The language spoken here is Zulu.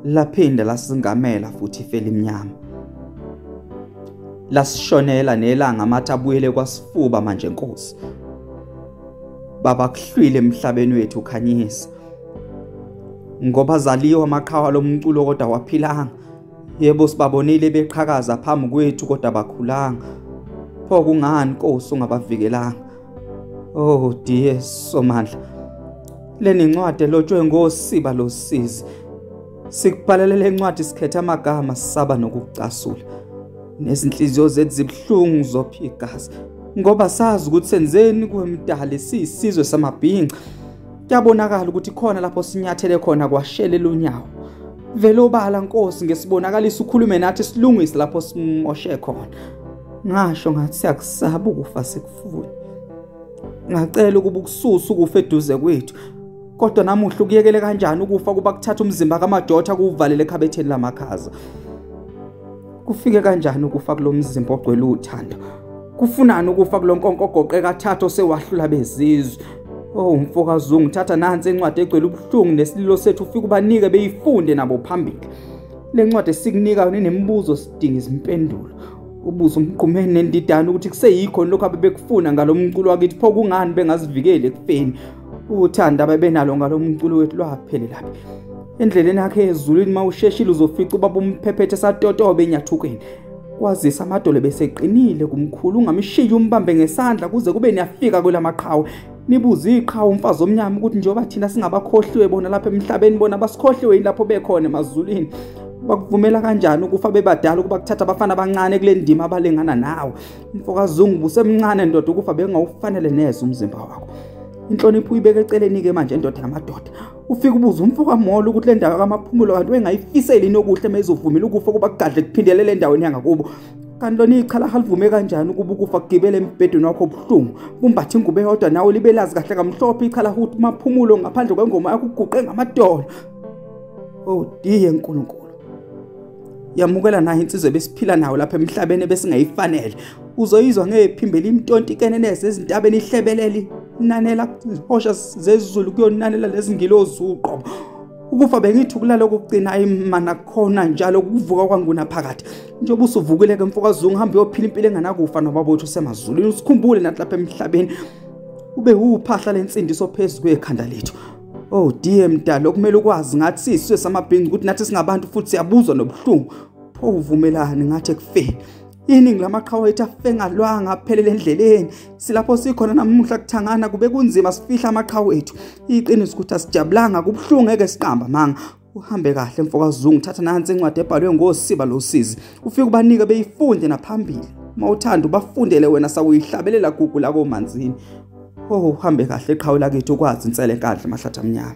Laphinda lasingamela futhi ife elimnyama. Lasishonela nelanga amathi abuyele kwasifuba manje Nkosi. Baba kuhlwile emhlabeni wethu ukhanyisa. Ngoba zaliwa amaqhawe lomculo kodwa waphilanga. Yebo sibabonile beqhakaza phambi kwethu kodwa bakhulanga. Pho kungani Nkosi ungabavikelanga? Oh dear Somandla. Leni incwadi elotshwe ngosiba losizi. Sikubhalele lencwadi sikhetha amagama sisaba nokucasula. Nezinhliziyo zethu zibuhlungu zopha igazi. Ngoba sazi ukuthi senzeni kwemdali siyisizwe samabhinca. Kuyabonakala ukuthi khona lapho sinyathele khona kwashelela unyawo. Vele obala Nkosi ngesibonakalisa ukhulume nathi silungise lapho simoshe khona. Ngasho ngathi siyakusaba ukufa sikufuni. Ngacela ukuba ukususa ukufa eduze kwethu. Kodwa namuhla ukuyekele kanjani ukufa kuba kuthatha umzimba kaMajotha kuwuvalele ekhabetheni lamakhaza? Kufike kanjani ukufa kulomzimba ogcwele uthando? Kufunani ukufa kulonkonko ogoqe kathathu osewahlula bezizwe? Oh mfokaZungu, thatha nansi incwadi egcwele ubuhlungu nesililo sethu ufike ubanike beyifunde nabo phambili. Le ncwadi esikunika yona inemibuzo, sidinga izimpendulo. Ubuze umgqumeni nendidane ukuthi kuseyikho lokho abebekufuna ngalomculo wakithi, pho kungani bengazivikeli ekufeni? Uthando abebenalo ngalomculo wethu lwaphelelaphi? Endleleni yakhe ezulwini mawusheshile uzofica ubaba umphephethe satotobe enyathukweni. Kwazisa amadolo beseqinile kumkhulu, ungamshiyi umbambe ngesandla kuze kube niyafika kwelamaqhawe. Nibuze iqhawe umfazi omnyama ukuthi njengoba thina singabakhohliwe bona lapha emhlabeni, bona basikhohliwe yini lapho bekhona emazulwini? Bakuvumela kanjani ukufa bebadala ukuba kuthatha abafana abancane kule ndima abalingana nawe? MfokaZungu, busemncane ndoda, ukufa bengawufanele neze umzimba wakho. Inhlonipho uyibeke eceleni-ke manje ndoda yamadoda. Ufike ubuze umfokaMolo ukuthi le ndawo kaMaphumulo kanti wengayifiseli inokuhle mezovumela ukufa kuba kugadle kuphindelele endaweni yangakubo. Kanti lona ichalaha livume kanjani ukuba ukufa kugibele embhedeni wakho obuhlungu? Kumbatha ingubo eyodwa nawe libe lazi kahle kamhlophe ichalaha ukuthi Maphumulo ngaphandle kwengoma yakho uguqe ngamadolo. Oh dear Nkulunkulu. Yamukela nayo insizwe besiphila nayo lapha emhlabeni besingayifanele. Uzoyizwa ngephimbo elimtonti keneneze ezintabeni ihlebeleli nanela izihosha zezulu kuyonanela lezingilozi uqobo. Ukufa bengithi ukulala kokugcina imana khona njalo kuvuka kwanguna phakathi. Njengoba usuvukile ke mfokaZungu, hamba uyophila impilo enganakufa nobaba wethu semazulwini. Usikhumbule nathi lapha emhlabeni ube uphahla lensindiso phezu kwekhanda lethu. Oh dear mdalo, okumele ukwazi ngathi sisizwe samabhinci ukuthi nathi singabantu futhi siyabuzwa nobuhlungu. Pho uvumelani ngathi ekufeni? Iningi lamaqhawe ethu afengalwanga aphelele endleleni. Silapho sikhona namuhla kuthangana kube kunzima sifihla amaqhawe ethu. Iqiniso ukuthi asijabulanga, kubuhlungu ngeke siqamba manga. Uhambe kahle mfokaZungu, thatha nansi incwadi ebhalwe ngosiba losizi. Ufike ubanike beyifunde naphambili. Mawuthanda ubafundele wena sawuyihlabelela gugu la komanzini. Oh uhambe kahle qhawe lakithi, ukwazi insele enkandla mahlathi amnyama.